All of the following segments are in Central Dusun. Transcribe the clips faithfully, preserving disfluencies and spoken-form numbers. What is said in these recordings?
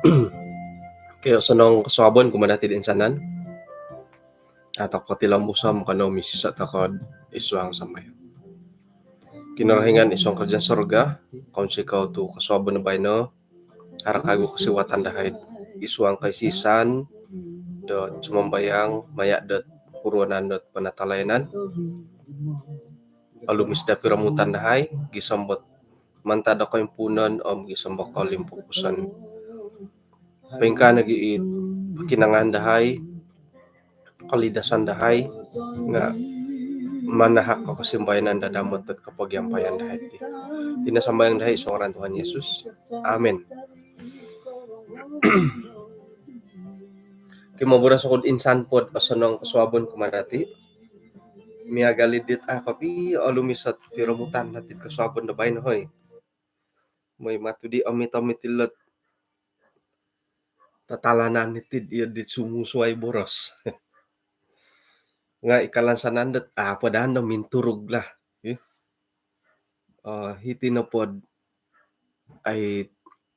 Okey, osonong kosuabon kumaa dati' do insanan. Atau potilombuson kanou misiso' toko' id suang sambayang. Kinorohingan id suang karajaan surga, kounsikou tu' kosuabon do baino haro kagu kosiwatan dahai id suang kaisisan do sumambayang maya' do puruanan do panatalayanan. Olumis do piromutan dahai gisom dot mantad do koimpuunon om gisom do kolimpupuson. Poingkaa nogi' i pokinongoan dahai, kolidasan dahai nga' manahak o kosimbayanan do damot dot kopogiampayan dahai ti. Iti no sambayang dahai id suang ngaran Tuhan Yesus. Amin. Okey, moboros oku'd insan pod osonong kosuabon kumaa dati'. Miagal i dit a' kopio olumis ot piromutan dati'd kosuabon do baino, hoi. Moi matu di omit-omit ilot tatalanan iti'd iyo dit sumusuai boros. Nga' i kalansanan dot a' po daa no minturug lah. Ih. Eh, hiti nopod ai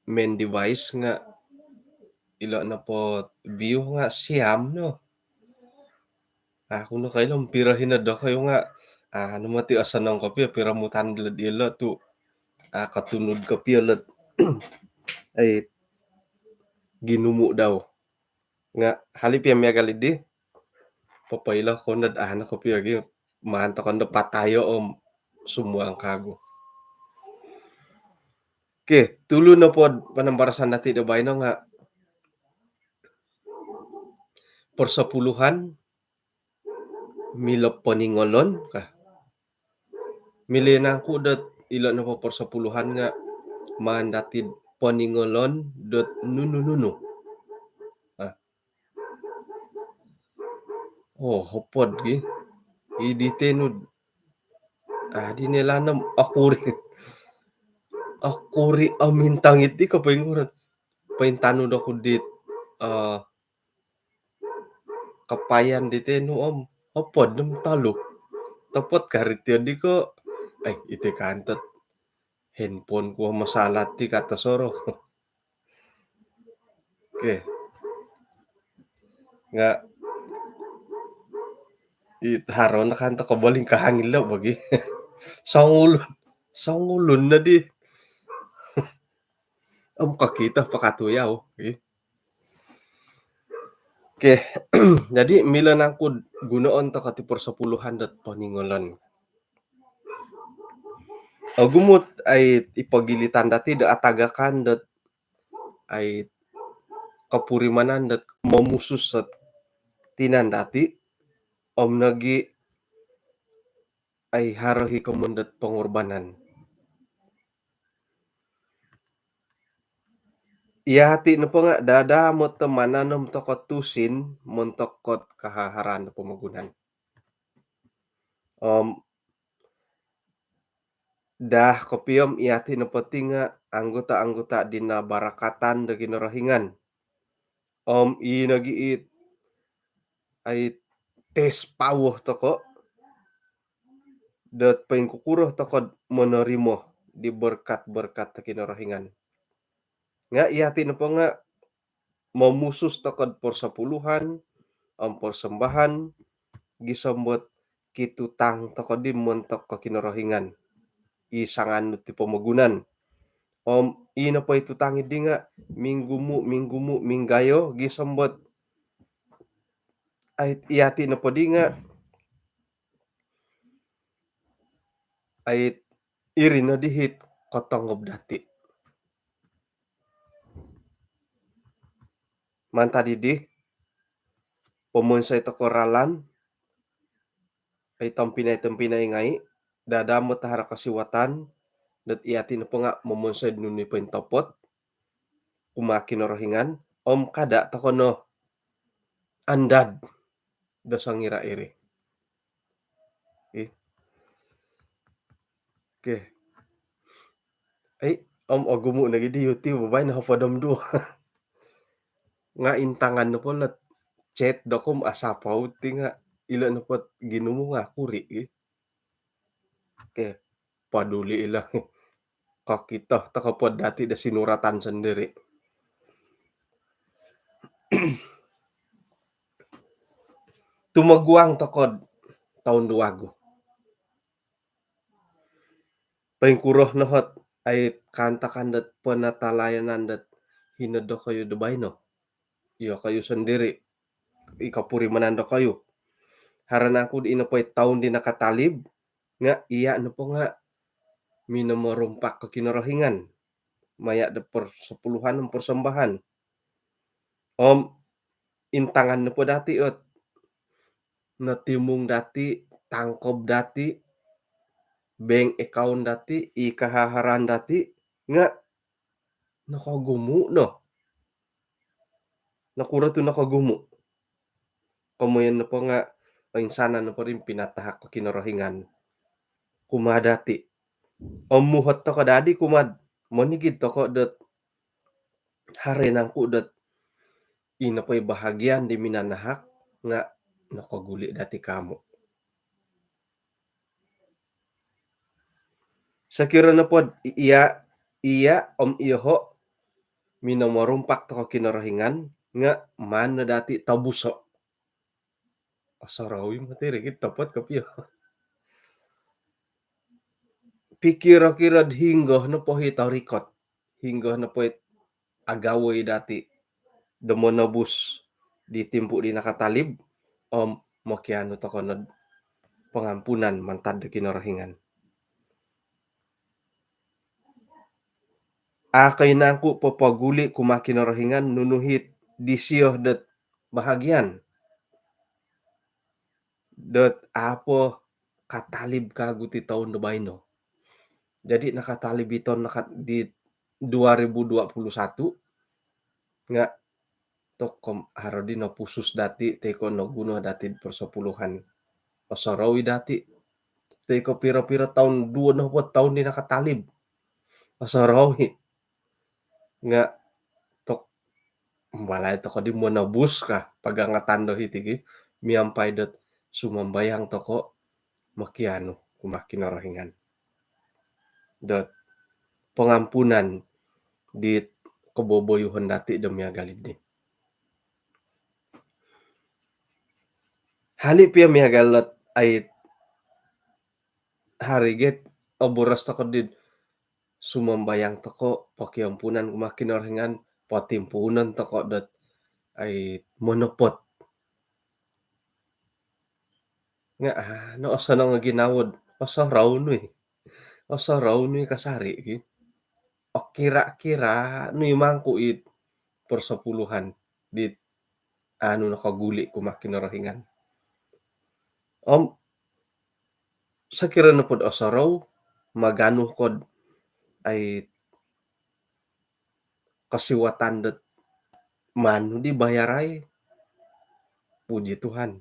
main device nga' ilo' nopo view nga' siam no. Aku no koilo piro hino dokoyu nga' anu moti osonong kopio piromutan dilo' tu' a' kotunud kopio lot ai ginumu' dau. Nga' hali' pia miagal iddi, popoilo kou nod anu kopio gi maan toko' ndo patayo' om sumuang kagu. Okey, tulu nopod panambarasan dati' do baino nga' persepuluhan milo poningolon ka. Milo nangku' dot ilo nopo persepuluhan nga' maan dati'd poningolon dot nunu-nunu. Ah. Oh, hopod gi. Idi tenud. Ah, di nelan om okuri. Okuri o mintong iti ko poingkuro. Pointanud oku dit, eh, kapayan di tenu om hopod om tolu. Topot kari ti odi ko, eh, iti kantot handphone ku masalah ti kato soro. Okey. Nga' it haro no kanto kobolingkahangi lo' bagi. Songulun, songulun nodi. Om kokito pakatu yau. Okey. Okey. Jadi milo nangku'd gunoon toko' ti persepuluhan dot poningolon. Ogumu' ai i pogilitan dati' do atagakan dot ai kopurimanan dot momusus ot tinan dati' om nogi' ai haro hi komoyon dot pongorbanan. Iyati' nopo nga' daa-daa mot do mananom toko' tusin montok ot kahaharan do pomogunan. Om daa kopio om iyati' nopo ti nga' anggota-anggota di nabarakatan do Kinorohingan. Om ii nogi' it ai tes power toko' dot poingkukuro toko'd monorimo di berkat-berkat do Kinorohingan. Nga' iyati' nopo nga' momusus toko'd persepuluhan om persembahan gisom dot kitutang toko' di montok ko Kinorohingan i sanganu ti pomogunan. Om ii nopo i tutang iddi nga' minggumu', minggumu', minggayo gisom dot ai iyati' nopo di nga' ai iri no di hit kotongob dati'. Mantad iddi, pomonsoi toko' ralan, ai tompinai-tompinai ngai', daa-daa mot do haro kosiwatan dot iyati' nopo nga' momonsoi'd nunu i pointopot kumaa Kinorohingan om kada' toko' no andad do songira' iri. Ih. Okey. Ai, om ogumu' nogi di YouTube baino hopod om duo. Nga' intangan nopo lot chat doko om asapou ti nga' ilo nopo ginumu nga' kuri' gi. Okey. Paduli ilo. Kokito toko' po dati' do sinuratan sondiri'. Tumoguang toko'd toun do wagu. Poingkuro no ot ai kaantakan dot penatalayanan dot hino dokoyu do baino? Iyokoyu sondiri, i kopurimanan dokoyu. Haro nangku di ino poi toun di nakatalib nga iya nopo nga minomorumpak ko Kinorohingan maya do persepuluhan om persembahan. Om intangan nopo dati ot notimung dati, tangkob dati, bank account dati, i kahaharan dati nga nokogumu no. Nokuro tu nokogumu? Komoyon nopo nga oinsanan nopo ri pinatahak ko Kinorohingan kumaa dati. Om muhot toko dadi kumaa, monigid toko dot haro nangku dot ino poi bahagian di minanahak nga nokoguli dati kamu. Sokiro nopod iya, iya om iyoho minomorumpak toko Kinorohingan nga maan no dati tobuso. Osorou i moti ri ki, topot kopio. Pikiro-kiro'd hinggo nopo i torikot, hinggo nopo i agawoi dati do monobus di timpu di nakatalib om mokianu toko nod pangampunan mantad do Kinorohingan. A koi nangku popoguli kumaa Kinorohingan nunu it disio dot bahagian dot apo katalib kagu ti toun do baino. Jadi nakatalib i toun naka-, di dua ribu dua puluh satu nga tokom haro di nopusus dati toi ko noguno dati persepuluhan. Osorou i dati toi ko piro-piro toun, duo nopo toun di nakatalib. Osorou i. Nga tok, mbalai toko di monobus ka pagangatan do hiti ki, miampai dot sumambayang toko mokianu kumaa Kinorohingan dot pangampunan di koboboyuhon dati do miagal di. Hali pia miagal dot ai hari get oboros toko di sumambayang toko, pokiampunan kumaa Kinorohingan, potimpuunon toko dot ai monopot. Nga ah, no osonong ginawo dot osorou nu i. Osorou nu i kasari ki. Okira-kira nu i mangku it persepuluhan dit anu nokoguli kumaa Kinorohingan. Om sokiro nopod osorou, maganu kod ai kosiwatan dot manu di bayarai. Puji Tuhan.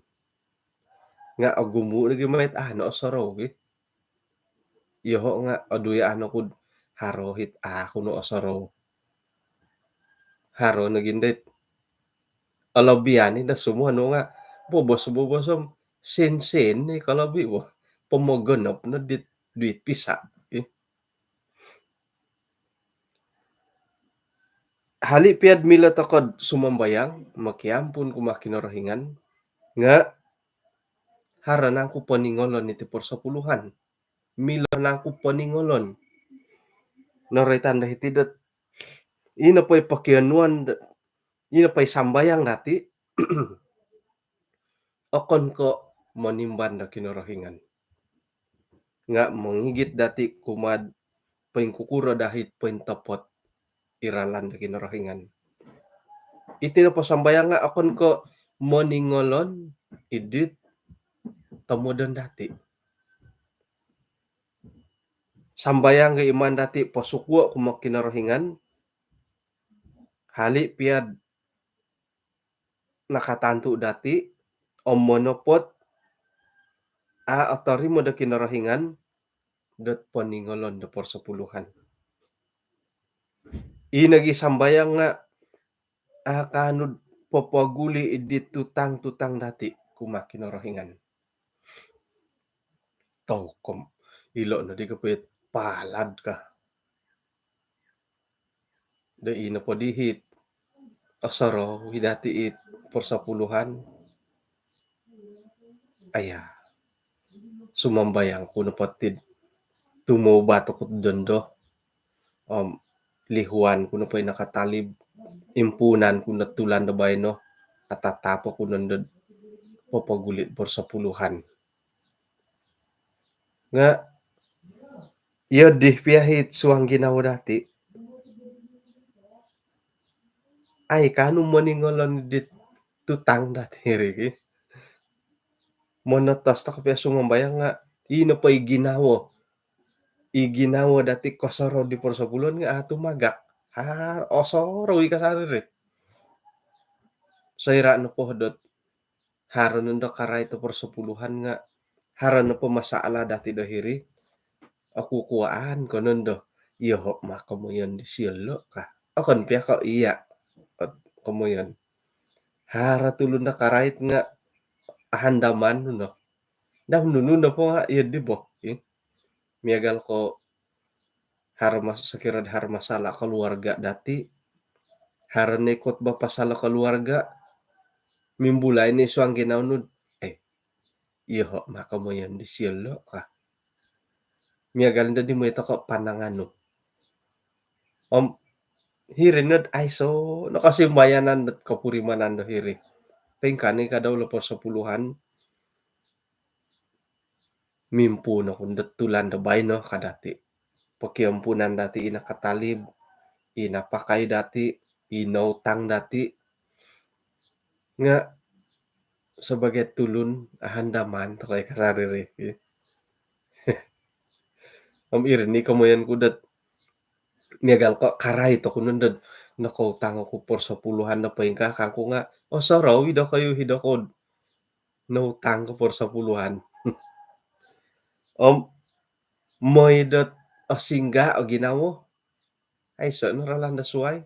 Nga ogumu lagi mait ah no osorou ki. Iyoho nga oduyaan oku haro it aku no osorou. Haro no gindait. Olobian i no semua no nga bobos-bobos om sen-sen ni kolobi bo. Pomogonop no dit duit pisa. Hali piad milo tokod sumambayang, mokiampun kumaa Kinorohingan, nga haro nangku poningolon iti persepuluhan. Milo nangku poningolon. Noroitan do hiti dot ino poi pokionuon, ino poi sambayang dati, okon ko monimban do Kinorohingan. Nga mongigit dati kumaa poingkukuro dahit pointopot i ralan do Kinorohingan. Iti nopo sambayang nga okon ko moningolon idit tomodon dati. Sambayang ga iman dati posukuo kumaa Kinorohingan, hali piad nakatantu dati om monopot a otorimo do Kinorohingan dot poningolon do persepuluhan. I nogi sambayang nga a kaanu popoguli idit tutang-tutang dati kumaa Kinorohingan. Tokom ilo no di kopit palad ka. Do ino po dihit osorou i dati' i persepuluhan. Aya, sumambayang ku nopo ti tumoubat oku dondo. Om lihuan ku nopo i nakatalib, impuunan ku no tulan do baino, atatap oku nondo popoguli'd persepuluhan. Nga' iyo di pia i suang ginawo dati'. Ai, kaanu moningolon dit tutang dati' iri ki. Monotos toko pia sumambayang nga' ino po i ginawo. I ginawo dati' kosorou di persepuluhan nga' atu magak. Har, osorou i kasari ri. Soira' nopo dot haro nondo karait do persepuluhan nga' haro nopo masalah dati' do hiri, okukuaan ko nondo, iyoho' ma komoyon disio lo' ka. Okon pia ko' iya' ot komoyon. Haro tulun do karait nga' ahandaman nondo. Dam nunu nopo nga' iyo di bo. Miagal ko' haro mas-, sokiro haro masalah keluarga dati', haro no i khotbah pasal keluarga, mimbulai no i suang ginawo nu, eh, iyoho' ma komoyon disio lo' ka. Miagal nondo di mooi toko' pananganu. Om hiri nod aiso' no kosimbayanan dot kopurimanan do hiri. Poingkaa ni kadau lo persepuluhan, mimpuun oku nondo tulan do baino ka dati'. Pokiampunan dati' i nakatalib, i napakai dati', i noutang dati'. Nga' sebagai tulun ahandaman toko' i kasari ri. Om iri ni komoyon ku dot miagal ko' karait oku nondo, nokoutang oku persepuluhan do poingkaa kangku nga', osorou i dokoyu i dokoyu noutang ko persepuluhan. Om mooi dot osingga o ginawo, aiso' no ralan do suwai,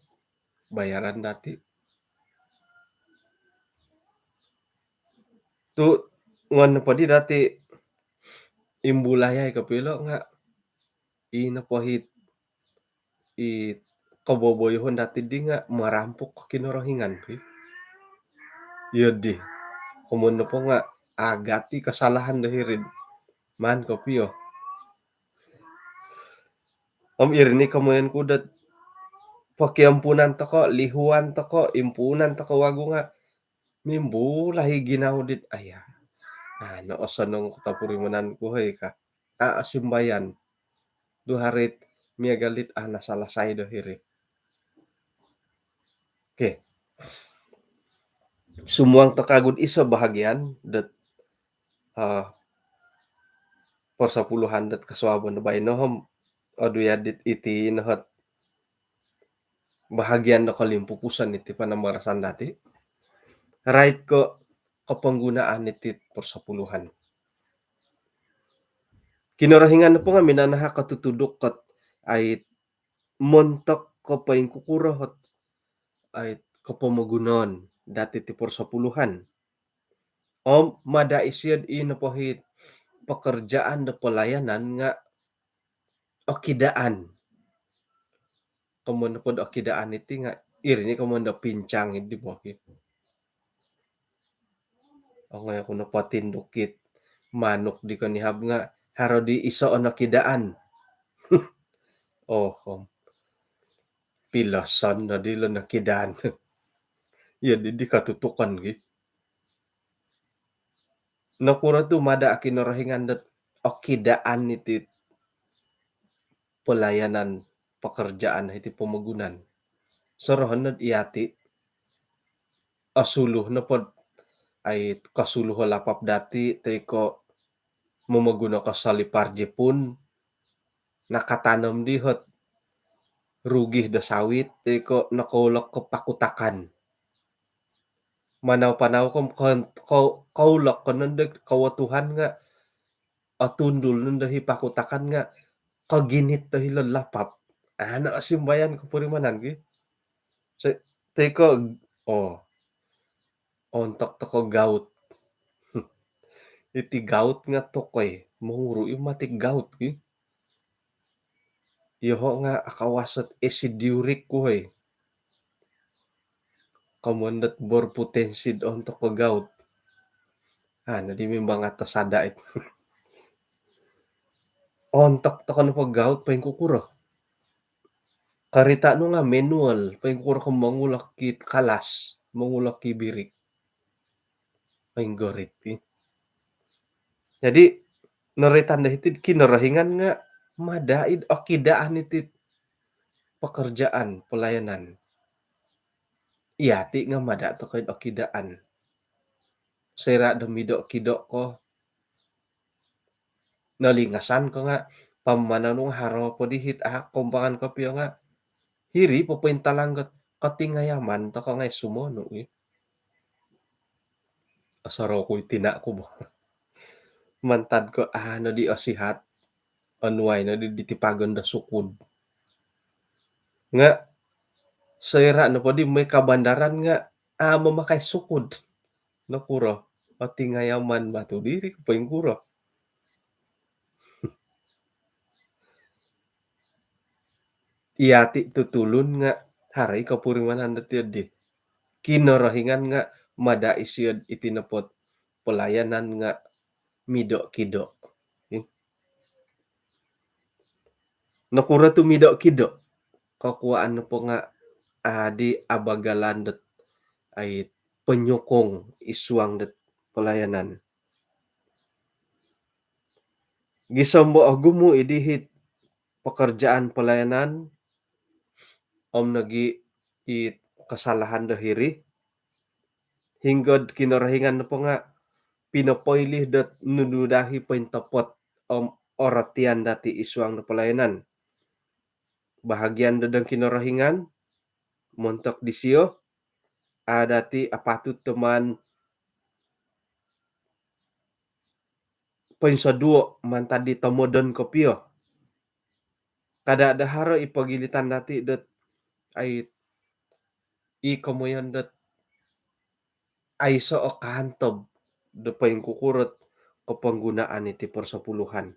bayaran dati'. Tu' ngon nopo di dati' imbulayai kopio lo' nga' ino po i i koboboyoon dati' di nga' marampuk Kinorohingan ki. Iyo di. Komoyon nopo nga' agati' kasalahan do hiri'd maan kopio. Om iri ni komoyon ku dot pokiampunan toko', lihuan toko', impuunan toko' wagu nga' mimbulai ginawo dit aya. Ano osonong ko topurimanan ku hoi ka. A' osimbayan. Duharit miagal dit a' nasalasai do hiri. Okey. Sumuang toko' kagu'd iso' bahagian dot, eh, persepuluhan dot kosuabon do baino om odu ya dit iti no hot bahagian do kolimpupuson iti panambarasan dati'. Rait ko' koponggunaan iti persepuluhan. Kinorohingan nopo nga' minanahak o tutuduk kot ai montok ko' poingkukuro hot ai kopomogunan dati' ti persepuluhan. Om mada' isio'd ino po i pekerjaan do pelayanan nga' okidaan. Komoyon nopo'd okidaan iti nga' iri ni komoyon do pincang di bo ki. Ongoi oku nopo tinduk it manuk di konihab nga' haro di iso' o nokidaan. Oh, om piloson nodi lo nokidaan. Iyo di, di katutukan ki. Nokuro tu mada' Kinorohingan dot okidaan iti pelayanan pekerjaan iti pomogunan. Sorohon nod iyati', osuluh nopo'd ai kosuluh o lapap dati' toi ko' momoguno ko' salipar Jipun, nakatanom di hot rugih do sawit toi ko' nokoulok ko' pakutakan. Manau-panau ko', ko', ko', koulok ko' nondo kowotuhan nga' otundul nondo i pakutakan nga' koginit do hilo'd lapap. Ano osimbayan kopurimanan ki. Toi ko', oh, ontok toko' gaut. Iti gaut nga' tokoi, monguru' i mati gaut ki. Iyoho' nga' akawas ot acid uric ku hoi. Komoyon dot berpotensi ontok ko gaut. Ha, jadi memang atas ada it. Ontok tokou nopo gaut poingkukuro. Karita nu nga manual, poingkukuro ko mongulak i kalas, mongulak i birik. Poinggorit i. Jadi, noroitan do hiti Kinorohingan nga mada id okidaan iti pekerjaan pelayanan. Iyati nga mada tokou id okidaan. Soira do mido-kido ko, nolingasan ko nga pamanau nu haro po di hiti, ah, kombangan kopio nga hiri po pointalang got kotingayaman tokou ngai sumonu i. Asaro ku i tina ku bo. Mantad ko, ah, nodi osihat, onuai nodi diti pagon do sukud. Nga soira nopo di moi kabandaran nga, ah, mamakai sukud. Nokuro? Otingayaman matu diri ko poingkuro. Iyati tu tulun nga haro i kopurimanan dot iyo di. Kinorohingan nga mada isio iti nopo ot pelayanan nga mido-kido. Nokuro tu mido-kido? Kokuaan nopo nga adi abagalan dot ai penyokong id suang dot pelayanan. Gisom bo ogumu i dihit pekerjaan pelayanan, om nogi i kesalahan do hiri, hinggo do Kinorohingan nopo nga pinopoilih dot nunu daa i pointopot om orotian dati id suang do pelayanan. Bahagian do dong Kinorohingan, montok disio, a dati apatut do maan poinsoduo mantad di tomodon kopio. Kada do haro i pogilitan dati dot ai i komoyon dot aiso o kaantob do poingkukuro ot koponggunaan iti persepuluhan.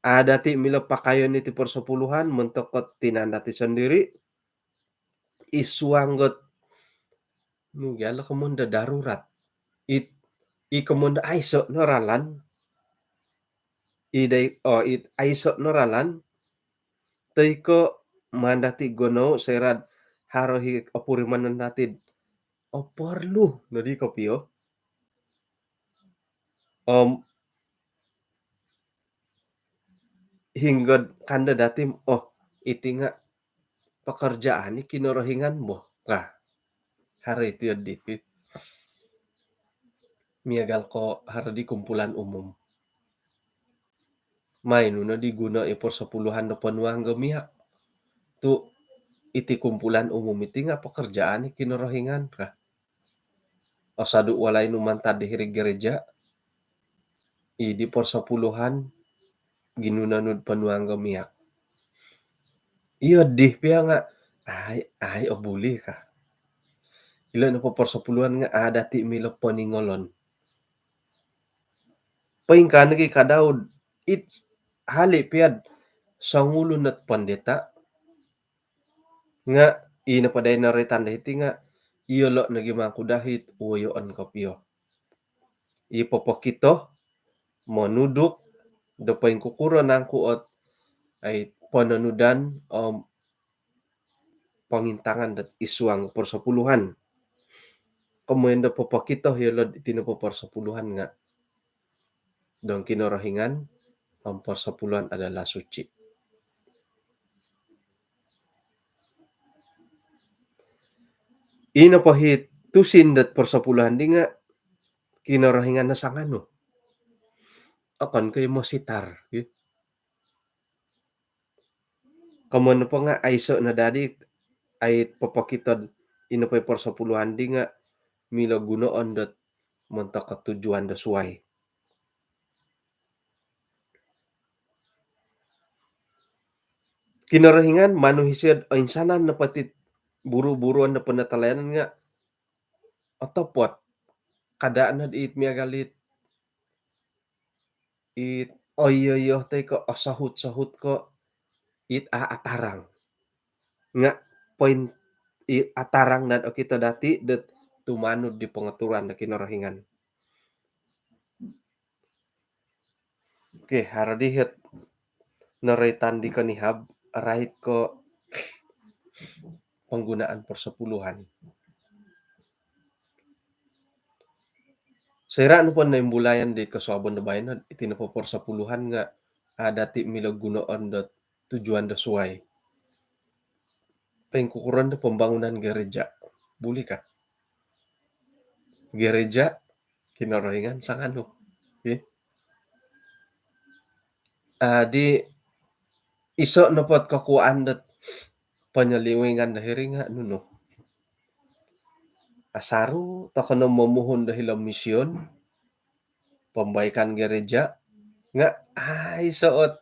A dati milo pakayon iti persepuluhan montok ot tinan dati sondiri, id suang got nu gia lo komoyon do darurat. It, i komoyon do aiso no ralan. I dai, oh, it aiso no ralan. Toi ko maan dati gonou soira do haro i opurimanan dati do oporlu nodi kopio. Om hinggo do kando dati, oh, iti nga pekerjaan i Kinorohingan bo. Kah, haro iti di. Miagal ko haro di kumpulan umum. Maan nu no di guno i persepuluhan do ponuang do minyak. Tu iti kumpulan umum iti nga pekerjaan i Kinorohingan kah. Osodu walai nu mantad di hiri gereja, i di persepuluhan ginuno nu do ponuang do minyak. Iyo di pia nga, ai, ai, oh, buli kah. Ilo nopo persepuluhan nga a dati milo poningolon. Poingkaa nogi ka Daud, it hali pia do songulun ot pendeta, nga i nopo dai noroitan do hiti nga iyolo nogi mangku dahit woyoon kopio. I popokito, monuduk do poingkukuro nangku ot ai pononudan om pongintangan dot id suang persepuluhan. Komoyon do popokito iyolo iti nopo persepuluhan nga dong Kinorohingan, om persepuluhan adalah suci. I nopo i tusin dot persepuluhan di nga Kinorohingan no sanganu. Okon ko i mositar, i. Komoyon nopo nga aiso no dadi ai popokito do i nopo i persepuluhan di nga milo gunoon dot montok kotujuan do suai. Kinorohingan manu isio do oinsanan nopo it buru-buruon do penatalayanan nga otopot. Kada no it miagal it, it oyo-oyo toi ko osohut-sohut ko it a atarang. Nga poin, atarang nod okito dati dot tumanud di pengaturan do Kinorohingan. Okey, haro di hit noroitan di konihab, rait ko penggunaan persepuluhan. Soira nopo noimbulayan di kosuabon do baino, iti nopo persepuluhan nga ada ti milo gunoon do tujuan do suai. Poingkukuro do pembangunan gereja? Buli ka? Gereja Kinorohingan sanganu. Okey. Adi iso nopo kokuaan dot penyelewengan do hiri nga nunu? Asaru tokou no momuhun do hilo mision, pembaikan gereja, nga aiso ot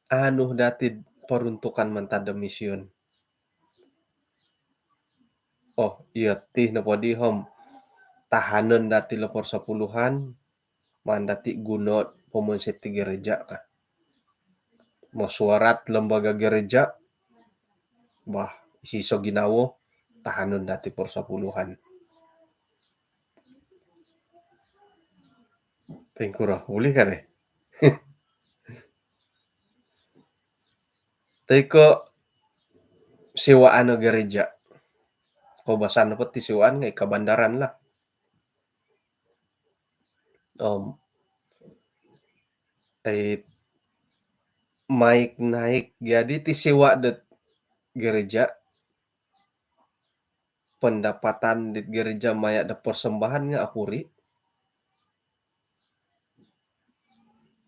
anu dati peruntukan mantad do mision. Oh, iyo ti nopo di om tahanon dati lo persepuluhan, maan dati guno pomonsoi ti gereja ka. Mesyuarat lembaga gereja, bah, iso-iso ginawo, tahanon dati persepuluhan. Poingkuro, buli ka deh? Toi ko sewaan o gereja. Koubasan nopo ti sewaan nga i kabandaran lah. Om, eh, maik naik jadi ti sewa dot gereja, pendapatan di gereja maya do persembahan nga akuri.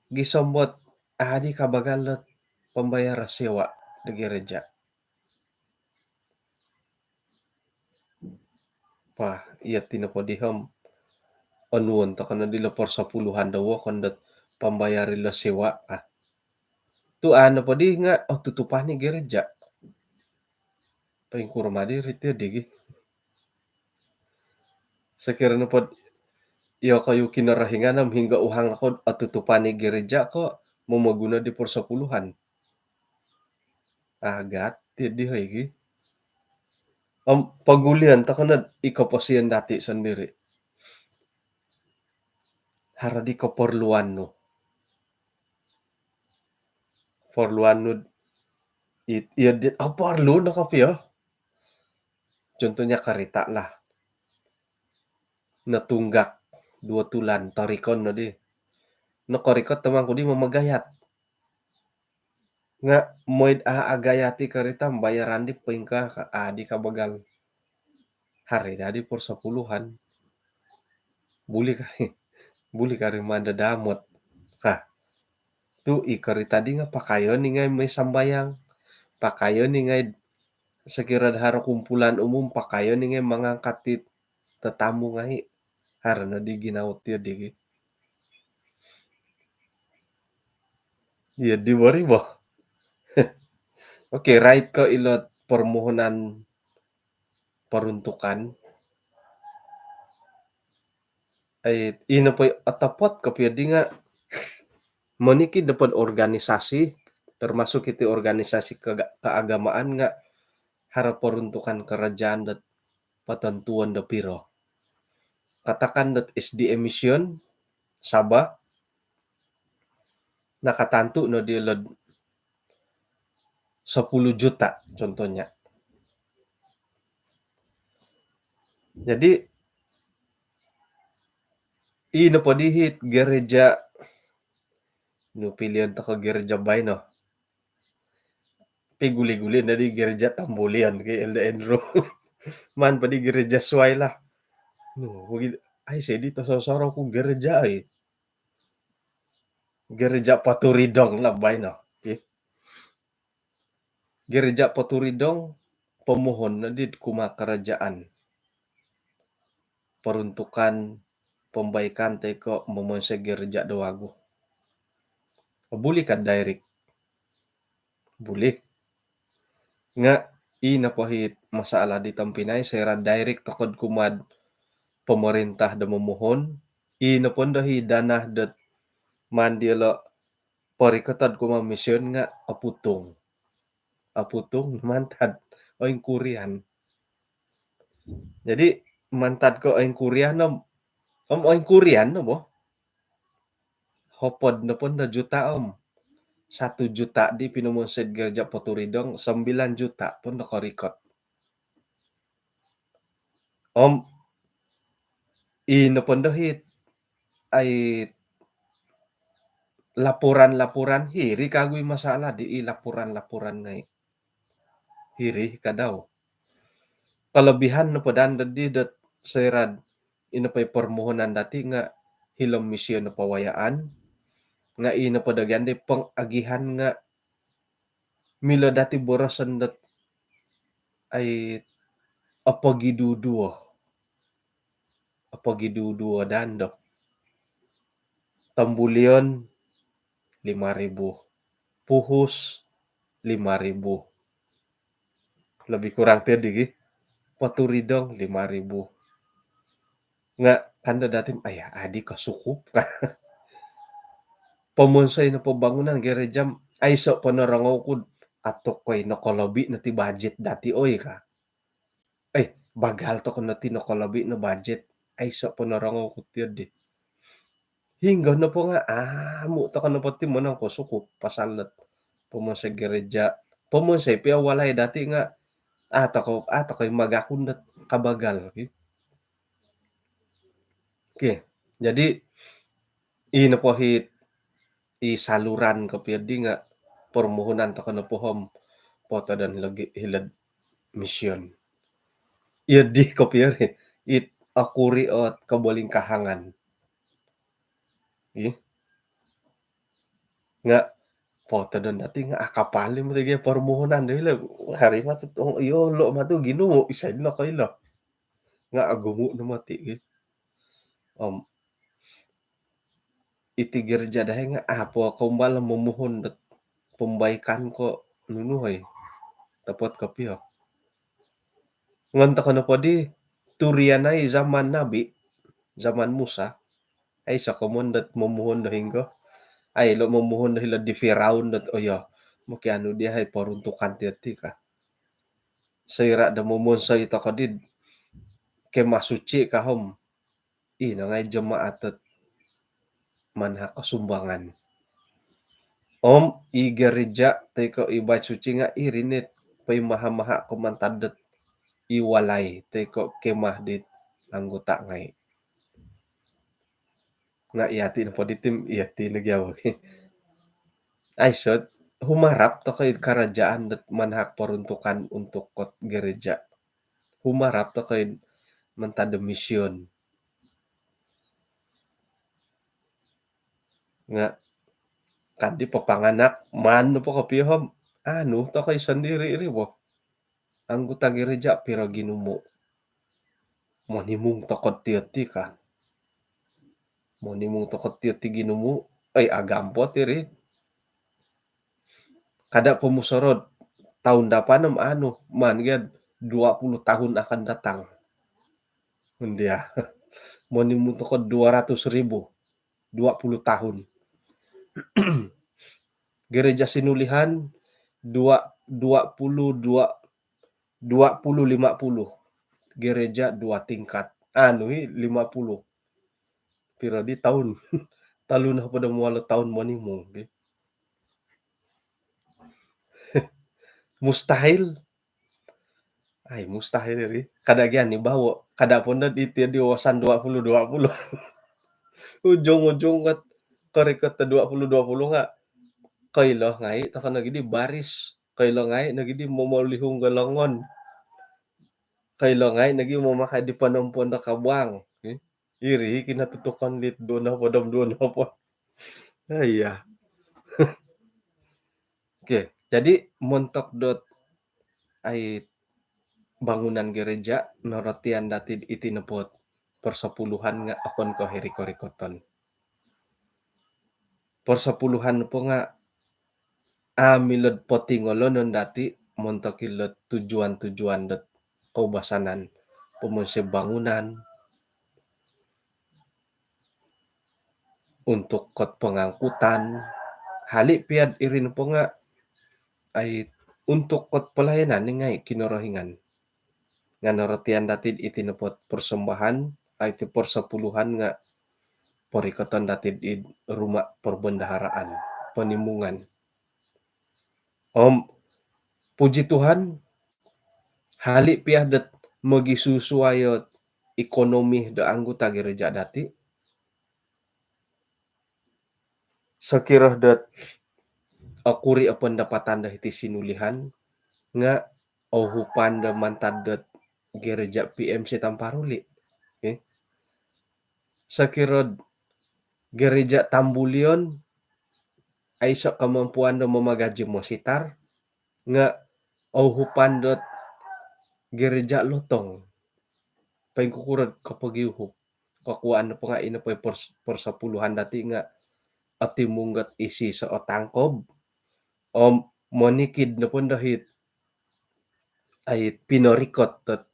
Gisom dot adi kabagal dot pembayar sewa do gereja. Wah, iyo ti nopo di om onuon tokou no dilo persepuluhan do wokon dot pembayar ilo sewa ka. Tu anu po di nga, oh, tutupan i gereja. Poingkuro ma diri ti digi. Sokiro nopo iyokoyu Kinorohingan om hinggo uhang ko, oh, tutupan i gereja ko momoguno di persepuluhan. Agat ti di hoi gi. Om pogulion tokou no i koposion dati sendiri. Haro di keperluan nu. Perluan nu it, iyo dit, oh, perlu no kopio. Contohnya kereta lah. Notunggak duo tulan, torikon no di. Nokorikot tomang ku di mamagayat. Nga moid a agayat i kereta, bayaran di poingkaa ka, adi kabagal. Haro dadi persepuluhan. Buli ka, buli ka ri manda damot ka. Tu i kereta di nga pakayon i ngai mai sambayang. Pakayon i ngai sokiro do haro kumpulan umum, pakayon i ngai mangangkat it tetamu ngai. Haro no di ginawo ti digi. Iyo di bori bo. Okey, rait ko ilo permohonan peruntukan. Ai, ino po otopot kopio di nga monikid nopo organisasi, termasuk iti organisasi kega-, keagamaan nga haro peruntukan kerajaan dot patantuon do piro. Katakan dot S D A Mission Sabah, nakatantu no diolo sepuluh juta contohnya. Jadi, ino po dihit gereja, nu pilion toko gereja baino. Pi guli-guli no di gereja Tambulian ki, Elder Andrew. Maan po di gereja suai lah. Nu, bagi, ai, sedi to sosoro ku gereja, ai. Gereja Paturidong lah baino. Okey. Gereja Paturidong, pomohon no di kumaa kerajaan. Peruntukan pembaikan toi ko momonsoi gereja do wagu. Buli ka direct? Buli. Nga ino po hit masalah di tompinai, soira direct toko do kumaa pemerintah do momohon, ino po ndo hi dana dot maan diolo porikoto do kumaa mission nga oputung. Oputung mantad. oingkurian. Jadi mantad ko oingkurian om, om oingkurian no bo. Hopod nopo ndo juta om. Satu juta di pinomonsoi gereja Poturidong, sembilan juta po ndo korikot. Om i nopo ndo hit ai laporan-laporan hiri kagu i masalah di i laporan-laporan ngai. Hiri kadau. Kelebihan nopo dan di dot soira ino po i permohonan dati nga hilo misio nopo wayaan nga i nopo dagian di pengagihan nga milo dati boroson dot ai apogiduduo. Apogiduduo dan do. Tambulion lima ribu. Puhus lima ribu. Lebih kurang tiyo digi. Poturidong lima ribu. Nga kando dati, ayah, adi ko sukup ka. Pomonsoi nopo bangunan gereja, aiso po norongou ku, ato koi nokolobi no ti bajet dati oi ka. Eh, bagal toko no ti nokolobi no bajet, aiso po norongou ku tiyo di. Hinggo nopo nga amu toko nopo ti monongkosukup pasal dot pomonsoi gereja, pomonsoi pia walai dati nga ato ko, ato koi magakun dot kabagal ki. Okey, jadi i nopo hit i saluran kopio di nga permohonan toko nopo om potodon logi hilo'd mission. Iyo di kopio ri it akuri ot kobolingkahangan. Ih. Nga potodon dati nga akapal i mati gia permohonan do hilo hari matu, oh, iyo lo matu ginu isai no ko ilo. Nga agumu no mati gi. Om iti gereja dahai nga apo kombal momohon dot pembaikan ko nunu hoi. Topot kopio. Ngon toko nopo di turian ai zaman nabi, zaman Musa, ai sokomon dot momohon do hinggo. Ai lo momohon do hilo di Firaun dot, oh iyo, mokianu dia hai peruntukan tiyo ti ka. Soira do momonsoi toko di kemah suci ka om. Ino ngai jemaat dot manahak ko sumbangan. Om i gereja toi ko i bait suci nga iri nit poimaha-maha ko mantad dot i walai toi ko kemah dit anggota ngai. Nga iyati nopo di tim, iyati no gia wagi. Aiso, humarap toko i kerajaan dot manahak peruntukan untuk kot gereja. Humarap toko i mantad do mission. Nga kadi papanganak maan nopo kopio om anu toko i sondiri ri bo. Anggota gereja piro ginumu? Monimung toko tiyo ti ka. Monimung toko tiyo ti ginumu, ai agampot iri. Kada pomusorou tahun dapan om anu, maan gia dua puluh tahun akan datang. Ndia. Monimung toko dua ratus ribu, dua puluh tahun. Gereja Sinulihan dua, dua puluh dua, dua puluh lima puluh. Gereja dua tingkat. Anu i lima puluh. Piro di tahun? Tolu nohopod om walu tahun monimung di. Mustahil. Ai, mustahil iri. Kada gia ni bawo. Kada po ndo iti di wawasan dua puluh dua puluh. Ujung-ujung kat korikot dua puluh dua puluh nga koilo ngai toko nogi di baris. Koilo ngai nogi di momolihung do longon. Koilo ngai nogi momakai di ponompon do kabuang. Iri kinatutukon dit duo nohopod om duo nohopod. Iya. Okey, jadi montok dot ai bangunan gereja, norotian dati iti nopo persepuluhan nga okon ko hiri korikoton. Persepuluhan nopo nga a milo'd potingolonon dati montok ilo'd tujuan-tujuan dot koubasanan, pomonsoi bangunan, untuk kot pengangkutan, hali pia'd iri nopo nga ai untuk kot pelayanan ni ngai Kinorohingan. Nga norotian dati iti nopo persembahan, ai ti persepuluhan nga porikoton dati id rumah perbendaharaan, penimungan. Om puji Tuhan, hali pia dot mogisusuai o ekonomi do anggota gereja dati. Sokiro dot okuri o pendapatan do hiti sinulihan nga ouhupan do mantad dot gereja P M C Tamparuli. Okay. Sokiro gereja Tambulion aiso kemampuan do mamagaji mositar nga ouhupan dot gereja Lotong. Poingkukuro kopogiuhup? Kokuaan nopo nga ino po pers-, persepuluhan dati nga otimung dot isi so otangkob. Om monikid nopo do hiti ai pinorikot dot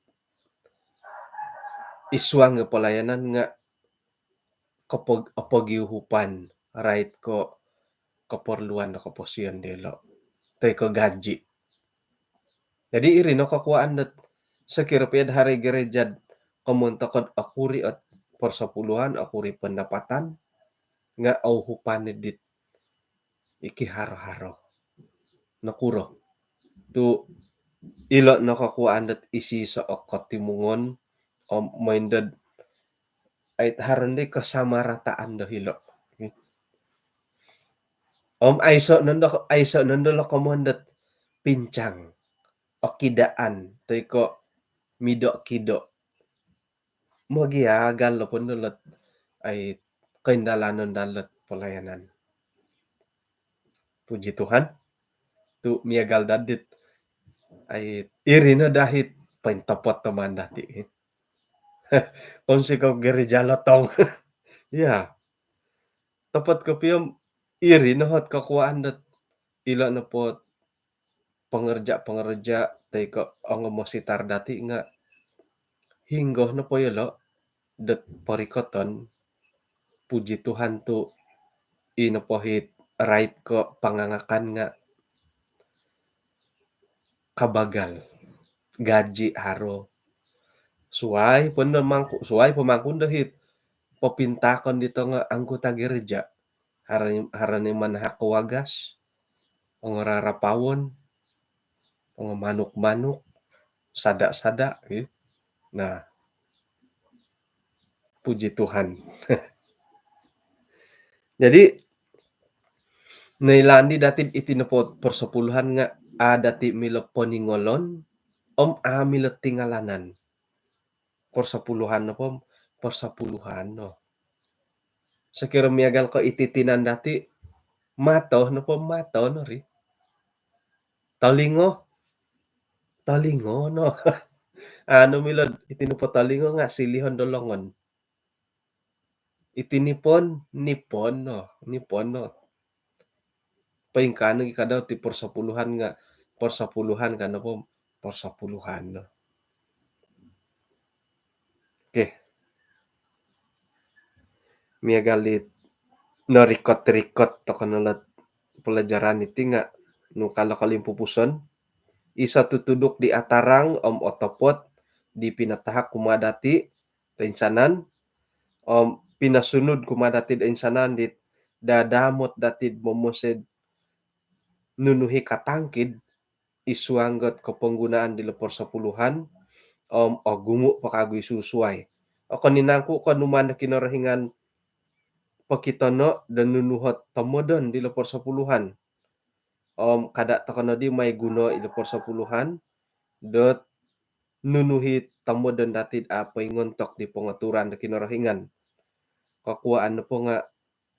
id suang do pelayanan nga kopog-, opogiuhupan, rait ko keperluan do koposion diolo. Toi ko gaji. Jadi iri no kokuaan dot sokiro pia do haro gereja komontok dot okuri ot persepuluhan, okuri pendapatan, nga ouhupan dit iki haro-haro. Nokuro? Tu ilo no kokuaan dot isi so okotimungon, om moindod ai haro ndi kesamarataan do hilo. Om aiso nondo, aiso nondo lo komoyon dot pincang, okidaan, toi ko mido-kido. Mogiagal lo pun dot ai koindalanon dot pelayanan. Puji Tuhan. Tu miagal dati dit ai iri no dahit pointopot teman dati. Om siko gereja Lotong. Ya. Topot kopio om iri no ot kokuaan dot ilo nopo pengerja-pengerja toi ko ongo mositar dati nga hinggo nopo yolo dot porikoton, puji Tuhan tu ino po hiti rait ko pangangakan nga kabagal, gaji haro. Suai po ndo mangku-, suai po mangku ndo hiti popintakon di tongo anggota gereja. Haro ni, haro ni manahak ko wagas, ongo rarapawon, ongo manuk-manuk, sada-sada, gitu. Nah, puji Tuhan. Jadi, noilaan di dati iti nopo persepuluhan nga a dati milo poningolon, om a milo tingalanan. Persepuluhan nopo, persepuluhan no. Sokiro miagal ko iti tinan dati, mato nopo, mato no ri. Tolingo, tolingo no. Anu milo iti nopo tolingo nga silihon do longon. Iti nipon, nipon no, nipon no. Poingkaa nogi kadau ti persepuluhan nga, persepuluhan ka nopo, persepuluhan no. Okey. Miagal dit norikot-rikot toko no lot pelajaran iti nga nung kalo kolimpupuson, iso tutuduk di atarang om otopot di pinatahak kumaa dati toinsanan, om pinosunud kumaa dati toinsanan dit dadamot dati momonsoi nunu i katangkid id suang dot koponggunaan dilo persepuluhan, om ogumu po kagu i susuai. Okon i nangku ko numaan do Kinorohingan pokitono do nunu ot tomodon dilo persepuluhan. Om kada toko nodi mai guno ilo persepuluhan dot nunu i tomodon dati a poingontok di pengaturan do Kinorohingan. Kokuaan nopo nga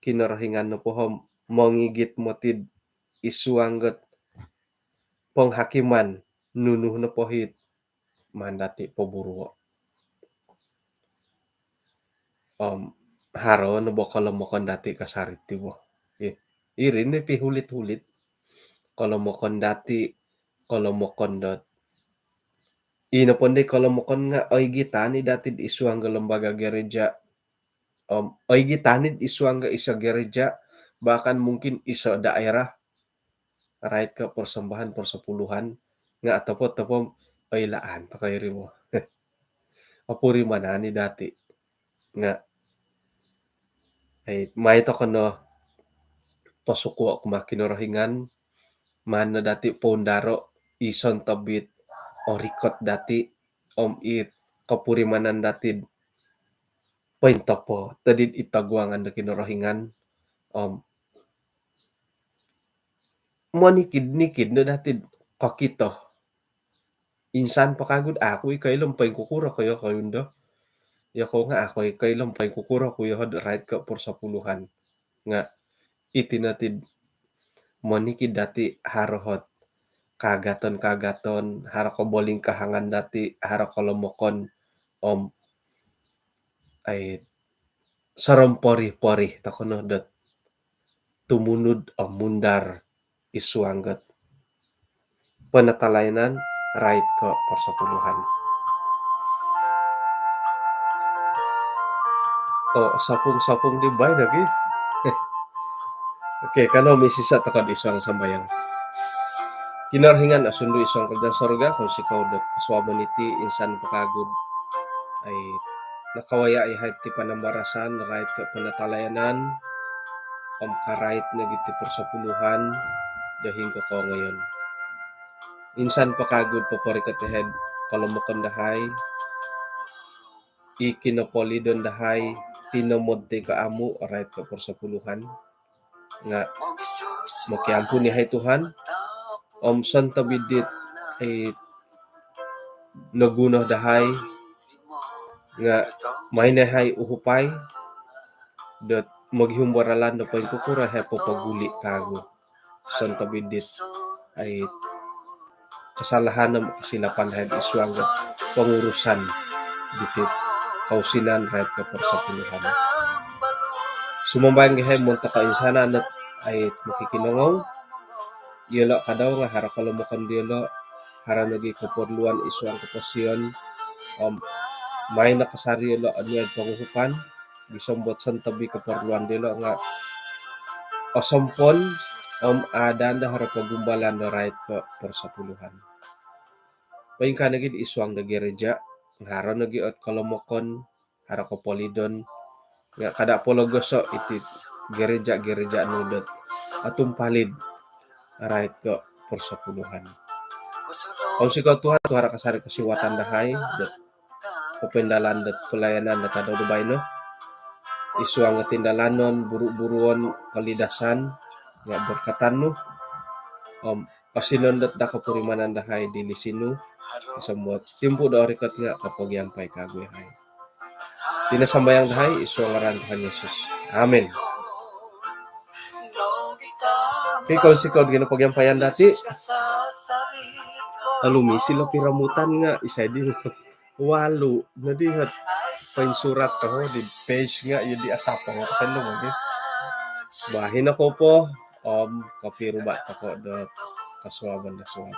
Kinorohingan nopo om mongigit moti id suang dot penghakiman nunu nopo it maan dati poburuo. Om haro no bo kolomokon dati kasari ti bo. Ih, iri no pihulit-hulit. Kolomokon dati, kolomokon dot. Ino po ndi kolomokon nga oigitan i dati id suang do lembaga gereja. Om oigitan i id suang do iso gereja, bahkan mungkin iso daerah. rait ko persembahan persepuluhan, nga' topo-topo oilaan toko iri bo. Opurimanan i dati'. Nga' ai, mai toko no posukuo' kumaa Kinorohingan, maan no dati' poundaro' i sontobit orikot dati', om i kopurimanan dati'd pointopo' todi'd i toguangan do Kinorohingan, om monikid-nikid no dati'd kokito. Insan po kagu'd aku i koilo om poingkukuro ko iyokoyu ndo. Iyokoyu nga' aku i koilo om poingkukuro ku iyokoyu rait ko persepuluhan. Nga' iti no ti'd monikid dati' haro hot kaagaton-kaagaton, haro kobolingkahangan dati', haro kolomokon, om ai, sorom pori-pori toko no dot tumunud om mundar id suang dot penatalayanan rait ko persepuluhan. O, sopung-sopung di bai nogi. Okey, kanou misisa' toko'd id suang sambayang. Kinorohingan osundu id suang kerajaan sorga, kounsikou dot kosuabon iti insan po kagu'd ai, nakawaya' iyahai ti panambarasan rait ko penatalayanan om karait nogi ti persepuluhan do hinggo koongoyon. Insan po kagu'd poporikot iyahai'd kolomokon dahai, i kinopolidon dahai, tinomod toi ko amu' rait ko persepuluhan. Nga' mokiampun iyahai Tuhan, om sontobit dit ai, noguno dahai, nga' mai no iyahai uhupai dot mogihum do ralan do poingkukuro iyahai popoguli' kagu. Sontobit dit ai, kesalahan om kesilapan iyahai id suang dot pengurusan diti kousinan rait ko persepuluhan. Sumambayang iyahai montok koinsanan dot ai, mokikinongou. Iyolo' kadau nga' haro kolomokon diyolo', haro nogi keperluan id suang koposion, om mai no kasari iyolo' onuai'd ponguhupan, gisom dot sontobit keperluan diyolo' nga' osompon, om aadaan do haro pogumbalan do rait ko persepuluhan. Poingkaa nogi'd id suang do gereja, haro nogi ot kolomokon, haro kopolidon, nga' kada' pologoso' iti gereja-gereja nu dot otumpalid rait ko persepuluhan. Kounsikou Tuhan tu haro kasari kosiwatan dahai dot popoindalan dot pelayanan dot tadau do baino. Id suang dot tindalanon, buru-buruon, kolidasan, nga' berkatan nu. Om osinon dot daa kopurimanan dahai di lisin nu, gisom dot timpu do orikot nga' kopogiampai kagu iyahai. Iti no sambayang dahai id suang ngaran Tuhan Yesus. Amin. Okey, kounsikou do ginapagiampayan dati'. Lalu misi lo piromutan nga' isai di walu nodi hot poinsurat toho di page nga' iyo di asapong toko ilo magi. Baino kou po, om kopiruba' toko dot kosuabon do suab.